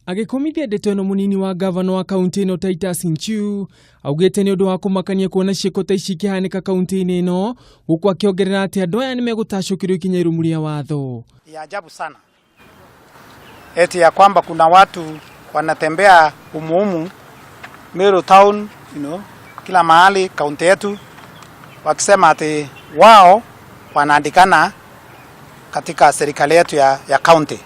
Agĩkũmithia ndeto ĩno mũnini wa gavana wa kaunti ĩno Titus Nchiu augĩte nĩ ũndũ wa kũmakania kuona ciĩko ta ici ikĩhanĩka kaunti-inĩ ĩno, gũkũ akĩongerera atĩ andũ aya nĩ megũtacũkĩrwo ikinya irũmu rĩa watho. Ya ajabu sana eti ya kwamba kuna watu wanatembea humuhumu Meru town, kila mahali kaunti yetu wakisema ati wao wanaandikana katika serikali yetu ya kaunti.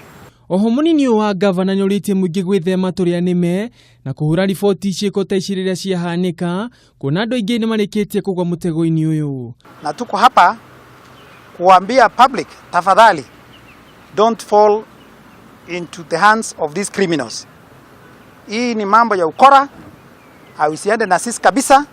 Oho mũnini ũyũ wa gavana nĩorĩtie mũingĩ gwĩthema tũrĩa nĩme na kũhũra riboti ciĩko ta ici rĩrĩa ciahanĩka, kuona andũ aingĩ nĩmarĩkĩtie kũgwa mũtego-inĩ ũyũ. Na tuko hapa kuambia public, tafadhali don't fall into the hands of these criminals. Hii ni mambo ya ukora, hausiende na sisi kabisa.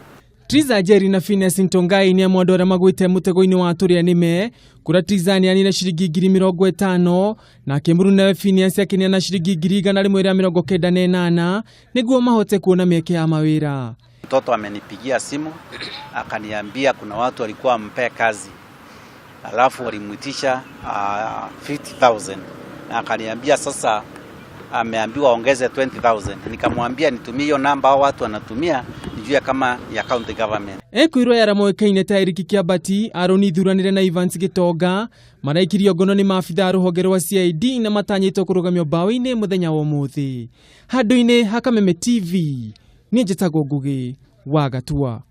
Triza Njeri na Phineas Ntongai nĩ amwe andũ arĩa magwĩte mũtego-inĩ wa tũrĩa nĩme, kũrĩa Triza nĩanire ciringi 50,000 nake mũrunawe Phineas akĩneana ciringi 198,000 nĩguo mahote kuona mĩeke ya mawĩra. Mtoto amenipigia simu akaniambia kuna watu walikuwa wampee kazi, alafu walimuitisha 50,000 na akaniambia sasa ameambiwa ongeze 20,000. Nikamwambia nitumie hiyo namba hao watu wanatumia nijue kama ya county government. Ekwĩrwo aya arĩa moĩkaine ta Eric Kĩambati, Aaron Thuranĩre na Evans Gĩtonga maraikirio ngono nĩ maabitha a rũhonge rwa CID na matanyĩtwo kũrũgamio mbaũ-inĩ mũthenya wa ũmũthĩ. Handũ-inĩ ha Kameme TV, niĩ njĩtagwo Ngũgĩ wa Gatua.